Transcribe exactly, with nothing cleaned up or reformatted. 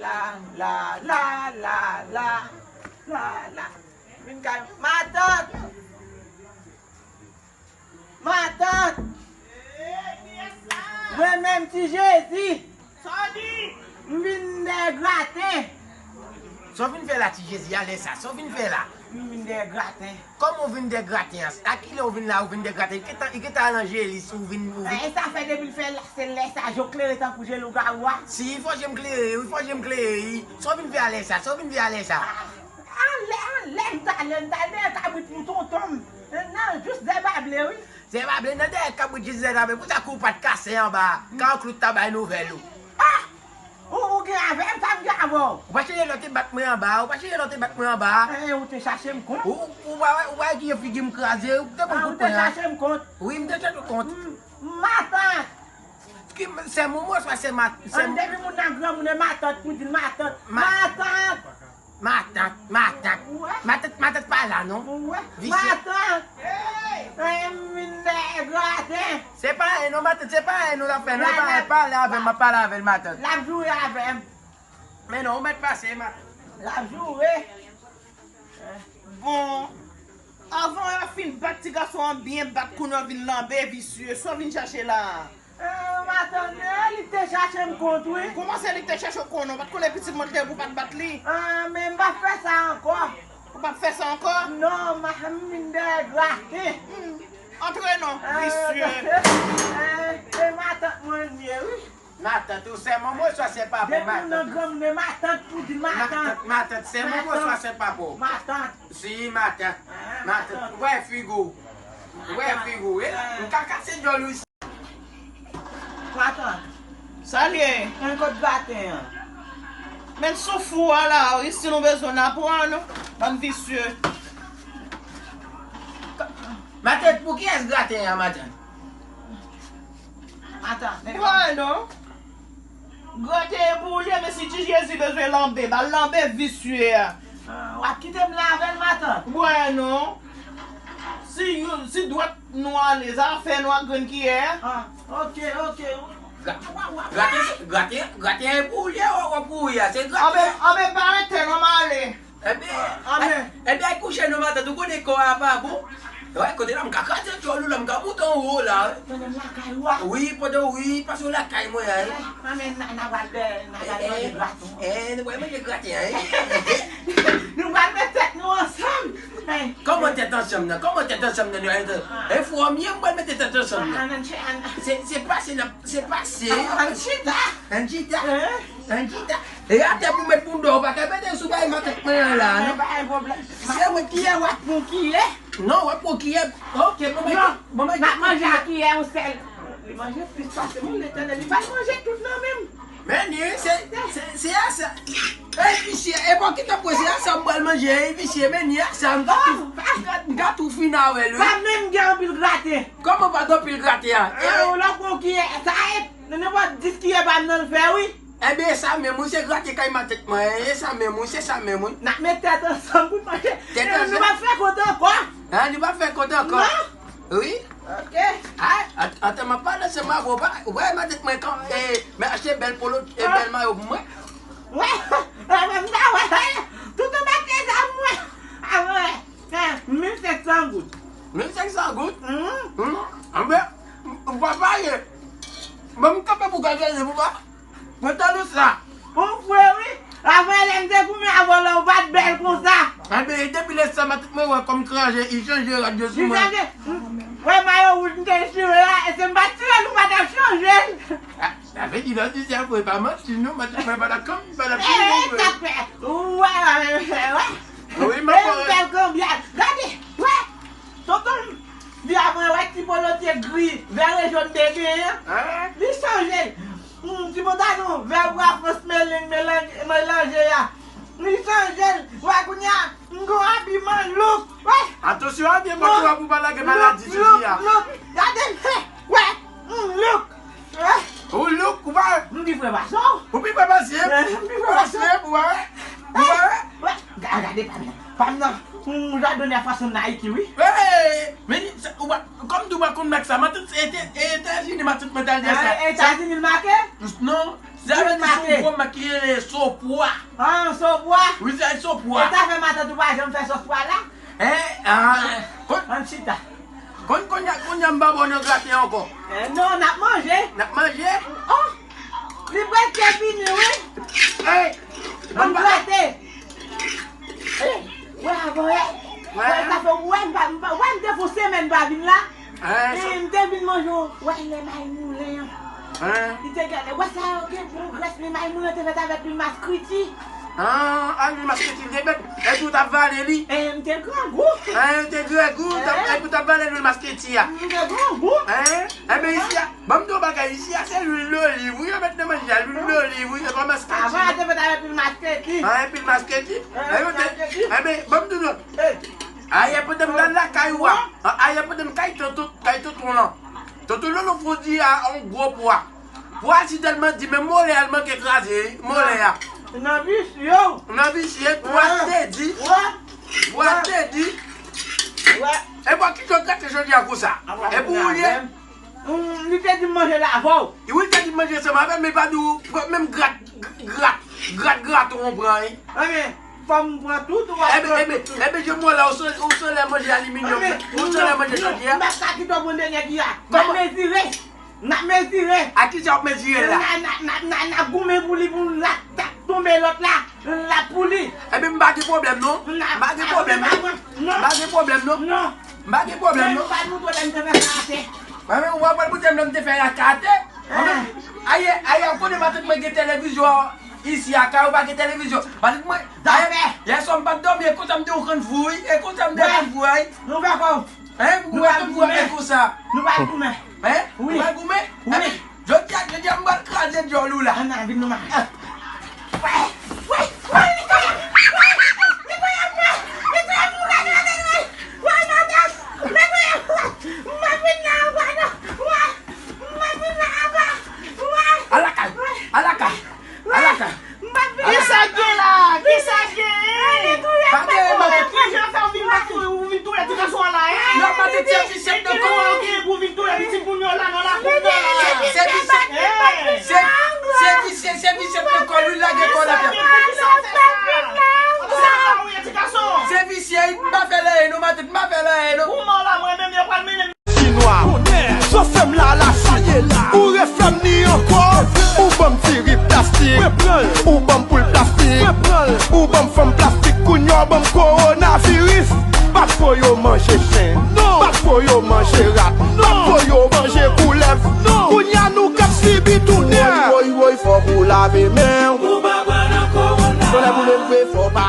La, la, la, la, la, la, la. Vin kay matant. Matant. Mwen menm Ti Jezi. Sa w di? M vin dèyè graten. Sa w vin fè la, Ti Jezi, a lè sa? Sa w vin fè la? M vin dèyè graten. Kòman w vin dèyè graten an? A kilè w vin la, ou vin dèyè graten? Li gentan, li gentan al anjelis, ou vin, ou vin. E sa fè depi l fè la, se lè sa je w klere tankou je lougawou a. Si, fò je m klere, wi, fò je m klere, wi. Sa w vin fè a lè sa? Sa w vin fè a lè sa? A, alè, alè, m t alè, m t al dèyè kabrit pou tonton m. Nan, jis dèyè bable, wi. Zèbable nan dèyè kabrit jis zèbable. Poutèt ou pa t kase anba a, Kanklou t ta bay nouvèl ou. Ah! Ou, ou gen avè m, sa m gen avè w. Ou pa chanje lè w te bat mwen anba a, ou pa chanje lè w te bat mwen anba a. Eh, ou te chache m kont. Ou, ou pa wè, ou pa wè ki jan figi m kraze, ou te pran kout pwen an. Ah, ou te chache m kont. Wi, m te chache w kont. M, matant. Ki, sè Momo, swa sè mat-, sè. An depi moun nan granmoun e matant, pou di l matant. Ma-, matant. Matant, matant. Matant, matant pa la, non. Visye. Matant. Hey! Hey, m vin dèyè graten. Se pa anyen, non, matant, se pa anyen, non, l ap fè, non, l ap pale avè m, m ap pale avè l, matant. L ap joure avè m. Men non, ou mèt pase, matant. L ap joure. Bon, avan yo fin bat ti gason an byen bat, kounye a w vin lanbe, visye, sa w vin chache la a? Ah, matant, eh, li te chache m kont, wi. Kòman se li te chache w kont, non? Ou pa t konnen pitit mwen te pou w pa t bat li? Ah, men m p ap fè sa ankò. Ou p ap fè sa ankò? Non, m vin dèyè graten. Hmm. Antre non, visye. Eh, eh, matant mwen ye, wi. Matant, ou sè manman w swa sè papa w, matant? Depi ou nan granmoun, matant pou di matant. Matant, matant, sè manman w swa sè papa w? Matant. Si, matant. Ah, matant. Matant. Ou wè figi w. Ou wè figi w, wi. Ah. M ka kase djòl ou. Matant. Sa l ye? Mwen kot graten an. Men sou fou a la, wi, si nou bezwen n a pran nou, bann visye. Matant, pou kiyès graten an, matant? Matant, men wè non. Graten an pou ou l ye, men si Ti Jezi bezwen lanbe, ba l lanbe visye a. Ah, w ap kite m la avè l, matant? Wè non. Si youn, si dwat nou ale, sa fè nou ak grenn kiyè a. Ah, ok, ok. Gra-, graten, graten, graten an pou ou l ye, w ap pou ou a, se graten. Anben, anben, pa rete non, m ale. Ebyen, anben, ebyen, al kouche non, matant, ou konnen kò a pa bon. Wè, kote la, m ka kraze djòl ou la, m ka moute anwo la. Mwen menm lakay ou a. Wi, pandan, wi, pase w lakay mwen a, wi. Anben, n a, n a pral fè, n a pral manje graten. Eh, nou pral manje graten an, wi. Nou pral met tèt nou ansanm. Kòman tèt ansanm nan? Kòman tèt ansanm nan? E fò m ye, m pral mete tèt ansanm nan. Se, se pase n ap, se pase. Ann chita. Ann chita. Ann chita. E atè pou met pou m dò, ou pa ka mete sou bay matant mwen an la, non. Pa gen pwoblèm. Se mwen ki ye, w ap pran kiyè. Non, w ap pran kiyè. Ok, bon, men, bon, men, n ap manje ak kiyè yon sèl. Li manje plis pase mwen, Letènèl, li pral manje tout nan menm. Men ni, se, se, se a sa. E visye, e bon, ki tan pou se a sa m pral manje, e visye, men ni a sa, m ka tou, m ka tou fin avè l, wi. Pa menm gen anpil graten. Kòman pa gen anpil graten a? E, ou la pran kiyè, sa e, nan nenpòt dis kiyè pa m nan l fè, wi. Ebyen, e sa menm, wi, se graten kay matant mwen, e sa menm, wi, se sa menm, wi. N ap met tèt ansanm pou manje. Tèt ansanm. Nou p ap fè kont ankò. Hein, nou p ap fè kont ankò. Non. Wi. Ok. Ay, at-, atan m ap pale ansanm avè w, ou pa, ou pa wè matant mwen kan, e, mwen achte bèl polo, e, bèl mayo pou mwen. Wè, wè, wè, m ta wè, tout ou mete sa pou mwen. A, wè. Mil senk san goud. Mil senk san goud? Anben, ou pa pale. Bon, m kanpe pou gade pou pa. Mwen tande sa. Ou fre, wi. Avan lè m te goumen avè w la, ou pa t bèl konsa. Anben, depi lè sa, matant mwen wè kòm kranje, li chanje rad yo sou mwen. Li chanje. Wè mayo wouj m te chire a, e se m pa t chire l, ou pa t ap chanje l. Sa vle di, nan di se apre, pa manti, non, matant mwen pa dakò, m pa dakò. Eh, sa fè. Wè, wè, wè. Wi, m ap wè. Bèl konbyaj. Gade, wè. Tonton, di avan, wè, ti polo te gri, vè rejòn te genyen. Li chanje. Hmm, ti pantalon, vè bwa frans meleng, melanje a. Li chanje. Wè, kounye a, m gon abiman look. Wè. Atansyon, a byen mwen tou, pou pa lage maladi sou fi a. Look, look, look. Gade, wè. Hmm, look. Ou look, ou pa wè? M pi fre pase w. Ou pi fre pase m? M pi fre pase w, ou pa wè? Ou pa wè? Wè, ga-, gade pa m nan. Pa m nan. M jadone a fason Nike, wi. Hey, men, ou pa, kòm di w pa konn make sa, matant, se Ete-, Etazini matant mwen t al dèyè sa. Etazini l make? Non. Sa vle di se yon gwo mak ki rele sopwa. Ah, sopwa? Wi, se sopwa. E sa fè matant ou pa janm fè sòs pwa la? Hein? Ah, kon- Ann chita. Kon kounye a, kounye a m pa bon nan graten ankò. Eh, non, n ap manje. N ap manje? Oh! Li prèske fini, wi. Hey! Ann graten. Hey! Wè avè wè. Wè. Wè, sa fè, wè, m pa, m pa, wè, m te fè yon semèn pa vin la. Hein, sa- Eh, m te vin manje, wè, lè may moulen an. Hein? Li te gade, wè sa yo gen gwo grès, men may moulen te fèt avèk lwil maskriti. Ah, ah, lwil maskriti, li te mèt, epi w t ap vale li. Eh, m te grangou. Hein, te grangou, w t ap, epi w t ap vale lwil maskriti a. M te grangou. Hein? Enben, isi a, ban m di w yon bagay, isi a, se lwil doliv, wi, yo mèt nan manje a, lwil doliv, wi, se pa maskriti. Avan, yo te fèt avèk lwil maskriti. Ah, epi maskriti. Eh, yo te, enben, ban m di w non. Ayè pandan m nan lakay ou a. Ayè pandan m kay tonton, kay tonton lan. Tonton Lolo fè w di a, on gwo pwa. Pwa si tèlman di, men molè a l manke kraze, wi, molè a. Nan visye w. Nan visye, pwa te di. Pwa te di. E pwa ki jan w trete jodi a konsa? E pou ou l ye? Li te di m manje la avè w. Wi, li te di m manje ansanm avè m, men pa di w pran menm grat, grat, grat graton w pran, wi. Enben, fò m pran tout, ou pa pran tout. Enben, enben, je m wè la, ou se, ou se lè manje aliminyòm, ou se lè manje chandyè. M pa ka kite w pran dènyè ki a. N ap mezire. N ap mezire. A ki sa w ap mezire la? N a, n a, n a, n a, n a goumen pou li, pou l la, t ap tonbe lòt la, l ap pou li. Enben, m pa gen pwoblèm, non. M pa gen pwoblèm, non. M pa gen pwoblèm, non. Non. M pa gen pwoblèm, non. Mwen pa nou lè m te fè karate. Mwen menm, ou pa pral pou tèm lè m te fè karate. Mwen menm, ayè, ayè, ou konnen matant mwen gen televizyon isi a kay, ou pa gen televizyon. Matant mwen, ayè, yè swa m pa t dòmi, e konsa m te yon kann fou, wi. E konsa m te yon kann fou, wi. Nou pa fò. Hein, pou ou wè tout gwo men konsa. Nou pral goumen. Hein? Wi. Nou pral goumen? Wi. Jodi a, jodi a, m pral kraze djòl ou la. Ann al vin nou mache. Wè, wè, wè, li touye m, wè, li touye m, wè, li touye m, wè, wè, wè, wè, matant, li touye m, wè, m ap vin la anba non, wè, m ap vin la anba, wè. Al lakay, al lakay, al lakay. Kisa gen la? Kisa gen? Pa gen, pa gen. Kijan fè ou vin bat, ou vin touye ti gason an la, hein? Non, pa te di se visye de kò. Ou gen pou vin touye pitit moun yo la nan lakou la. Se, se visye, se, se visye, se visye de kò, li lage kò la. Kisa ou fè sa? Kisa ou fè sa? Se visye, m pa fè l anyen non, matant, m pa fè l anyen non. Ou mò la, mwen menm yo pral mennen m. Chinwa. Sofè m la, la chita. Ou refè m ni ankò. Ou ban m ti ri plastik. Ou ban m poul plastik. Ou ban m fanm plastik. Kounye a w ban m kowonaviris. Bat fò yo manje chen. Bat fò yo manje rat. Bat fò yo manje koulèv. Kounye a nou k ap sibi tounen. Woy, woy, woy, fòk ou lave men w. Pou pa pran nan kowona. Solèy boule m vre, fò w pa